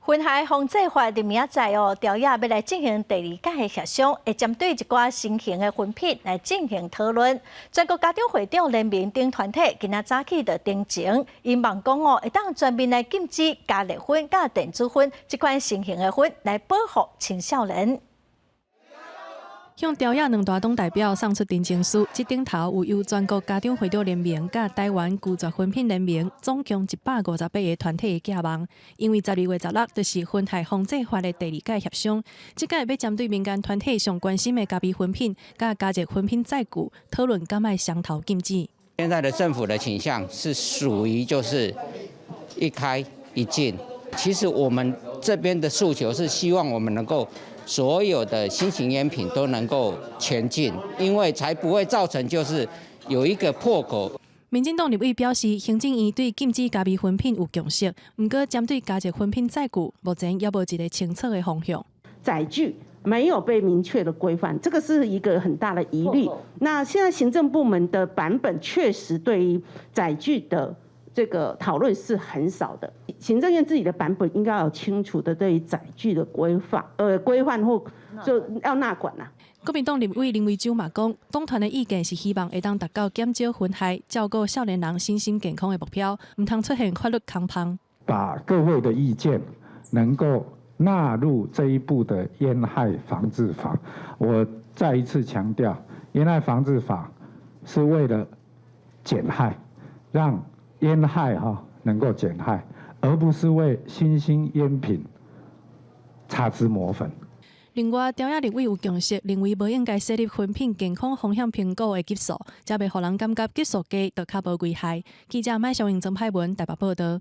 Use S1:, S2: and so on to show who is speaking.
S1: 薰害防制法佇明仔載哦，朝野欲來進行第二屆的協商，會針對一寡新型的薰品來進行討論。全國家長會長聯盟等團體今仔早起就陳情，𪜶望講哦，會當全面來禁止加熱薰佮電子薰這款新型的薰來保護青少年。
S2: 向朝野兩大黨代表送出陳情書，這頂頭有由全國家長會長聯盟佮台灣拒絕薰品聯盟總共158個團體的寄望。因為12月16就是薰害防制法的第二屆協商，這屆欲針對民間團體上關心的加味薰品佮加熱薰品載具討論，敢愛雙頭禁止。
S3: 現在的政府的傾向是屬於就是一開一禁，其實我們這邊的訴求是希望我們能夠所有的新型菸品都能夠全禁，因為才不會造成就是有一個破口。
S2: 民進黨立委表示，行政院對禁止加味薰品有共識，毋過針對加熱薰品載具，目前猶無一個清楚的方向。
S4: 載具沒有被明確的規範，這個是一個很大的疑慮。那現在行政部門的版本確實對於載具的這個討論是很少的。行政院自己的版本應該有清楚的對於載具的規範，規範或就要納管啦。
S2: 國民黨立委林為洲嘛講，黨團的意見是希望會當達到減少薰害、照顧少年人身心健康的目標，毋通出現法律空縫。
S5: 把各位的意見能夠納入這一部的菸害防治法。我再一次強調，菸害防治法是為了減害，讓菸害哈能夠減害，而不是為新興菸品擦脂抹粉。
S2: 另外，朝野立委有共識，認為無應該設立薰品健康風險評估的級數，才袂予人感覺級數低就較無危害。記者麥小英、曾派文台北報道。